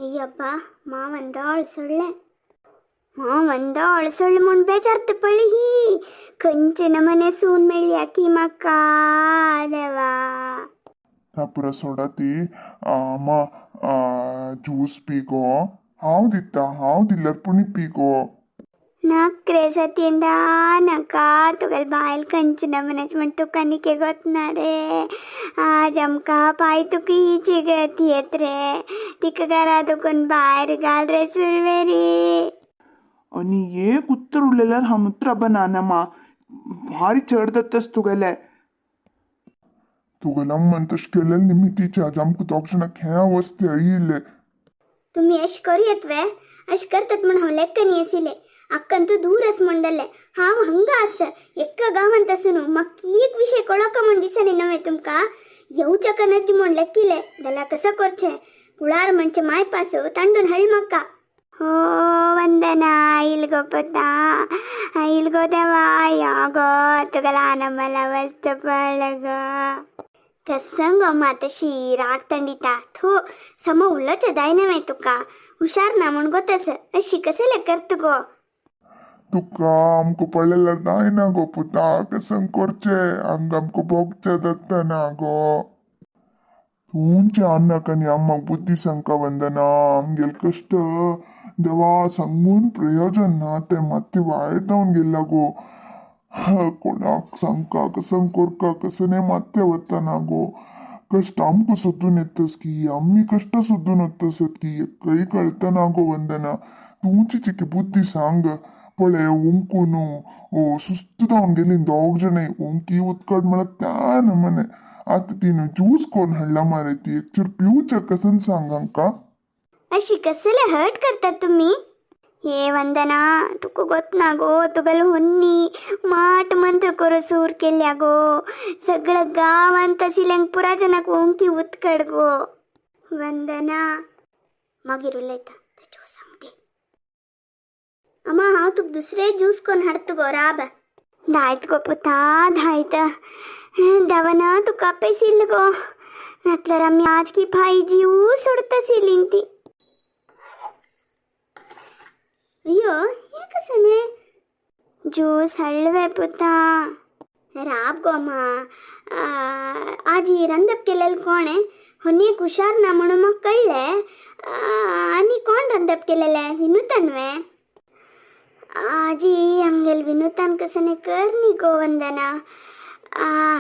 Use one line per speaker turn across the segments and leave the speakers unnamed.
अय्यब्बा मावंदा अळसळ्ळें. मावंदा अळसळ्ळें म्हूण बेजारता पळय ही. खंयचे नमने सून मेळ्ळ्या की म्हाका देवा.
ता पुरो सोडा ती. अम्मा ज्यूस पी गो. हांव दिता, हांव दिल्यार पुणी पी गो.
नाक रे सत्येंद्रा नाका. तुगेली बायल खंयचे नमनेच म्हण तुका न्ही गोतना रे. आज आमकां पाय तुका हिची गती येत रे. तिका घरा दुखून भायर घाल रे सुरवेरी.
आनी एक उत्तर उलयल्यार हांव उतरां बनानामा भारी चड जातास तुगेलें.
तुगेल्या अम्मान तशें केलेलें निमितीचे आज आमकां दोग जाणांक हें अवस्थे आयिल्लें.
तुमी अशें करूं येत वे? अशें करतात म्हूण हांव लेक्क न्ही आशिल्लें. अक्कन तूं दूर आस म्हूण जालें. हांव हांगा आसा एका गांवांत आसून म्हाका एक विशय कळोका म्हूण दिसना नवें तुमकां. येवच्याक नज्ज म्हूण लेक्किलें जाल्यार कसो करचें? कुळार म्हणचें मायपासो तांडून हाड म्हाका. हो वंदना आईल गो पुता, आईल गो देवा यो गो तुका ल्हान मला वस्त पडलं गो. कसं गो मा तशी राग तंडिता थो सम उलोवचें जायना मागीर तुका. हुशार ना म्हूण गो तसं अशी कसलें करता गो?
तुका आमकां पळयल्यार जायना गो पुता. कसं करचें हांगा आमकां भोगचें जाता ना गो. तुमच्या अन्नाक आनी अम्माक बुद्धी सांगका वंदना. आमगेले कश्ट देवा सांगून प्रयोजन ना. तें मात्तें वायट जावन गेल्ला गो. कोणाक सांगका कसं करका कसं न्ही मात्तें वतना गो. कश्ट आमकां सोदून येतस की आमी कश्ट सोदून वतसत की एकय कळतना गो वंदना. तुमची चिकी बुद्धी सांग. पळय ओंकून ओ सुस्त जावन गेली दोग जाणां. ओंकी उदकाट म्हळ्यार त्या नमने. आतां तिणें ज्यूस कोन्न हाडला मरे ती एक चूर पिवचें कसन सांग हांकां.
अशी कसले हर्ट करतात तुम्ही? हे वंदना तुका गोत ना गो. तुगेलो होन्नी माट मंत्र करू सूर केल्या गो. सगळं गांवांत आशिल्ल्यांक पुरा जणांक ओंकी उत्कड गो वंदना. मागीर उलयता तेजो सांगते. अम्मा हांव तुका दुसरे ज्यूस कोन्न हाडटा गो. राब धायत गो पुता धायत. दवना तुका पेसिल्ल गो. नातल्यार आमी आज की फाय जीव सोडताशिल्लीं ती. अय्यो हें कसं न्ही ज्यूस हाडले पुता. राब गो मा. आजी रंदप केलेलं कोण आहे? होन्नीक हुशार ना म्हणून म्हाका कळ्ळें. आनी कोण रंदप केलेलें? विनूतान वे? आजी आमगेल विनूतान कसं कर न्ही गो वंदना.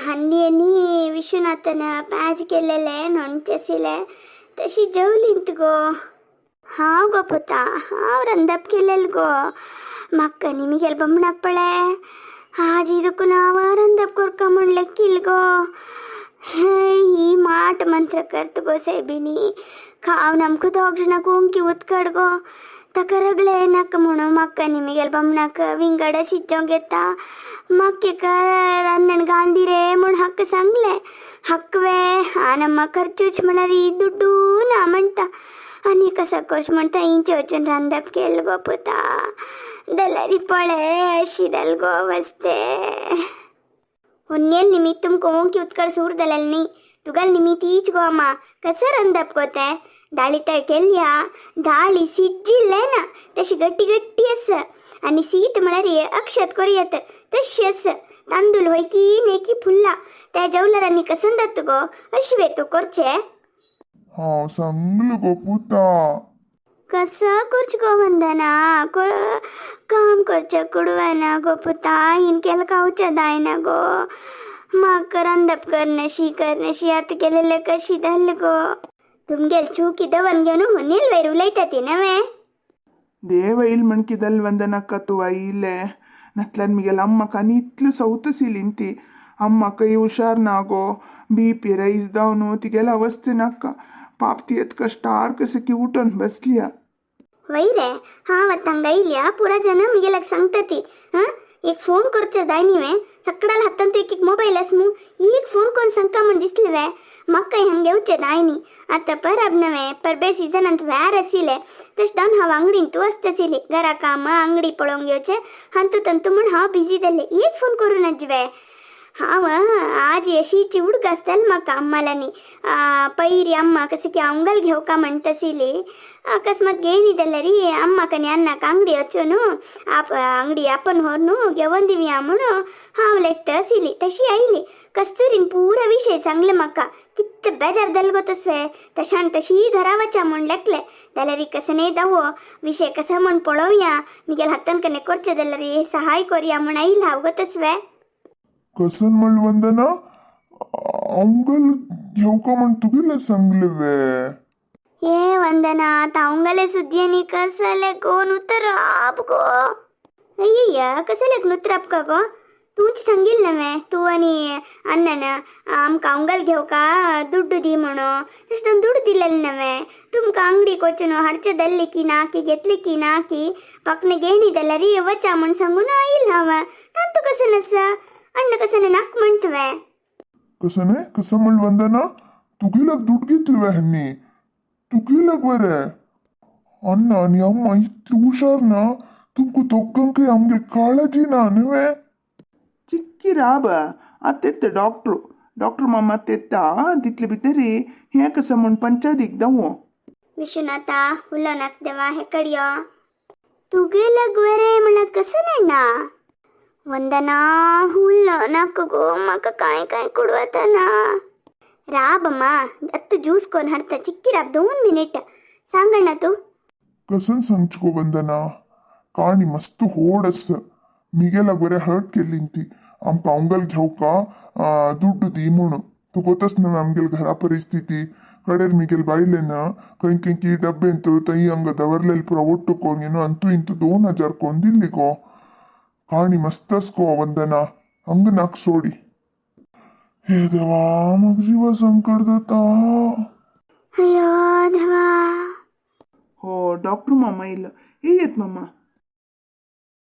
हन्नी न्ही विश्वनाथन प्याज केलेलें नोणचें आशिल्लें तशी जेवलींत गो. हांव गो पुता हांव रंदप केलेलें गो. म्हाका न्ही मिगेल बमणाक पळय आजी दुखून हांव रंदप करका म्हूण लेकील गो. ही माट मंत्र करत गो सायबिणी. खावन आमकां दोग जाणांक ओंकी उत्कड गो. ताका रगले नाका म्हणून म्हाका न्ही मिगेल बमणाक विंगड शिजोवंक येता. म्हाका रांदण घाल रे म्हूण हाका सांगलें. हक्क वे आनी खर्चूच म्हळ्यार दुड्डू ना म्हणटा. आनी कसो करचें म्हणटा इंचे वचून रांदप केलें गो पुता. जाल्यार पळय अशी जाल गो वस्ते. होन्नेल निमित्त तुमकां ओंकी उत्कड सूर जालेलें न्ही. तुगेल निमित्त हीच गो अम्मा. कसं रंदप गो तें? दाळी तर केल्या दाळी शिजिल्लें ना तशी गट्टी गट्टी आसा. आनी शीत म्हळ्यार अक्षत करूं येता तशी आसा. तांदूळ होय की नेकी फुल्ला त्या जेवल्यार आनी कसं जाता गो? अशी वे तूं करचें?
हांव सांगलें गो पुता.
कसं करचें गो वंदना? काम करचें कुडवना गो पुता. हिन केलें खावचें जायना गो. म्हाका रांदप करनशी करनशी आतां केलेलें कशी जालें गो. तुमगेल चुकी दवन घेवन हुनील वयर उलयता ती नवें.
देव येयल म्हण किदल वंदनाका तूं आयिल्लें. नातल्यार मिगेल अम्माक आनी इतलें सवत ती. अम्माकय हुशार ना गो. बी पी रैस जावन तिगेले अवस्थे नाका. पाप ती येत कश्टार कशें की उठून बसल्या.
वय रे हांव आतां हांगा येयल्या पुरा जन मिगेल्याक सांगता ती. हां एक फोन करचो जाय न्ही वे? सगळ्याला हातांत एक एक मोबायल आस मू. एक फोन कोन्न सांगका म्हूण दिसलें वे? म्हाका हांगा येवचें जाय न्ही. आतां परब नवें परबे सिजनांत व्यार आशिल्लें तशें जावन हांव आंगडीन तूं आसता घरा काम आंगडी पळोवंक येवचें हांतू तंतू म्हूण हांव बिजी जालें. एक फोन करूं नज वे? हांव आजी अशी चिवड घासताल म्हाका अम्मालानी पैरी अम्मा कसे की अंगल घेवका म्हणतसिली. अकस्मात घेयनी जाल्यार अम्माक आनी अन्नाक अंगडी वचून आप अंगडी आपण व्हरून घेवन दिवया म्हणून हांव लेखता आशिल्ली. तशी आयली कस्तुरीन पुरा विशय सांगले म्हाका. कित बेजार जाल गो तसवे. तशान तशी घरा वचा म्हूण लेखले जाल्यार कसं नाही दावो विशय कसा म्हूण पळोवया, मिगेल हातान कने करचे जाल्यार सहाय करया म्हूण आयला हांव गो तसवे.
कसन म्हण वंदना, अंगल घेवका म्हण तुगेले सांगले वे?
ए वंदना, तावंगले सुद्दियनी कसले गो नुतराप गो. अय्यಯ್ಯ, कसले नुतराप का गो? तूच सांगील नव्हे तूं आनी अण्णन आमकां अंगल घेवका दुड्डू दी म्हणून. तशें दुड्डू दिलेले नव्हे. तुमकां अंगडीक वचून हाडचे दल्ली की ना की घेतली की ना की पकने घेयनी जाल्यार वचा म्हूण सांगून आयल हांव. तांतू कसं आसा अण्ण कसं नाक म्हणतवे?
कसं नाही कसं म्हण वंदना, तुगेल्याक दुड घेतले वे ह्यांनी? तुगेल्याक बरें अण्णा आनी अम्मा इतली हुशार ना, तुमकां दोगांकय आमगेर काळजी ना न्हय?
चिक्की राब आत्तेत्त डॉक्टरू डॉक्टर मामा तेत्ता तितले भितरी हें कसं म्हूण पंचायतीक दावो.
विश्वनाथा उलो नाक देवा हेकडयो तुगेल्याक बरें म्हणल्यार कसं ना वंदना उल्लो नाक गो, म्हाका कांय कांय कुडवता ना. राबम्मा, अत्त ज्यूस कोन हाडता. चिक्की राब 2 मिनिट. सांगಣ್ಣ तूं.
कसन सांगची गो वंदना, काणी मस्त होड आसा. मिगेलाक बरें हर्ट केल्ली ती आमकां अंगल घेवका दुड्डू दी म्हणून. तूं गोतच न्हय आमगेल घरा परिस्थिती. कडेर मिगेल बायलेन खंय खंय की डब्बेंत थंय हांगा दवरलेले पुरा ಒಟ್ಟು कोन ಅಂತೂ ಇಂತೂ 2000 कोन दिल्ली गो. काणी मस्त आस गो वंदना, हंग नाक सोडी. हे देवा, म्हाका जिवा संकट जाता.
अय्यो देवा.
हो, डॉक्टर मामा येयलो. येयत मामा.